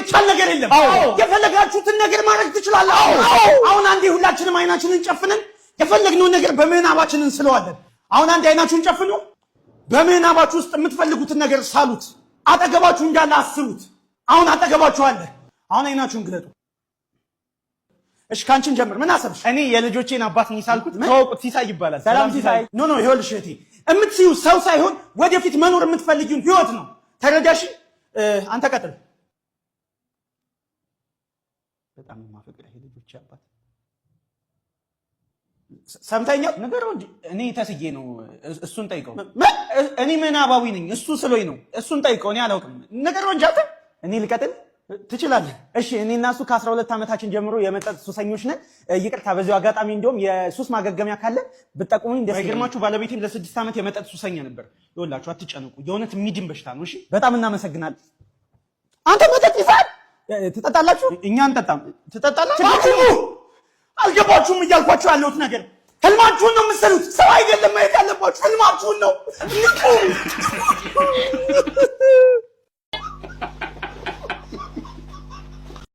የማይቻል ነገር የለም። የፈለጋችሁትን ነገር ማድረግ ትችላላችሁ። አሁን አንዴ ሁላችንም አይናችንን ጨፍነን የፈለግነውን ነገር በምናባችን እንስለዋለን። አሁን አንዴ አይናችሁን ጨፍኑ። በምናባችሁ ውስጥ የምትፈልጉትን ነገር ሳሉት። አጠገባችሁ እንዳለ አስቡት። አሁን አጠገባችሁ አለ። አሁን አይናችሁን ግለጡ። እሺ፣ ካንቺን ጀምር። ምን አሰብሽ? እኔ የልጆቼን አባት ነው ሳልኩት። ተዋውቁት፣ ሲሳይ ይባላል። ሰላም ሲሳይ። No, no፣ ይኸውልሽ እህቴ፣ የምትስዪው ሰው ሳይሆን ወደፊት መኖር የምትፈልጊውን ህይወት ነው። ተረዳሽ? አንተ ቀጥል። በጣም የማፈቅርህ የልጆቼ አባት። ሰምተኛል? ንገረው እንጂ፣ እኔ ተስዬ ነው። እሱን ጠይቀው። ምን? እኔ ምናባዊ ነኝ፣ እሱ ስሎኝ ነው። እሱን ጠይቀው፣ እኔ አላውቅም። ንገረው እንጂ አንተ። እኔ ልቀጥል? ትችላለህ። እሺ፣ እኔ እና እሱ ከ12 ዓመታችን ጀምሮ የመጠጥ ሱሰኞች ነን። ይቅርታ፣ በዚሁ አጋጣሚ እንዲሁም የሱስ ማገገሚያ ካለ ብጠቁሙኝ ደስ ይለኛል። ባይገርማችሁ ባለቤቴም ለ6 ዓመት የመጠጥ ሱሰኛ ነበር። ይኸውላችሁ አትጨነቁ፣ የእውነት የሚድን በሽታ ነው። እሺ። በጣም እናመሰግናለን። አንተ መጠጥ ይዛል? ትጠጣላችሁ? እኛ አንጠጣም። ትጠጣላችሁ? አልገባችሁም እያልኳችሁ ያለሁት ነገር ህልማችሁን ነው የምትሰሩት። ሰው አይደለም ማየት ያለባችሁ፣ ህልማችሁን ነው። ንቁ።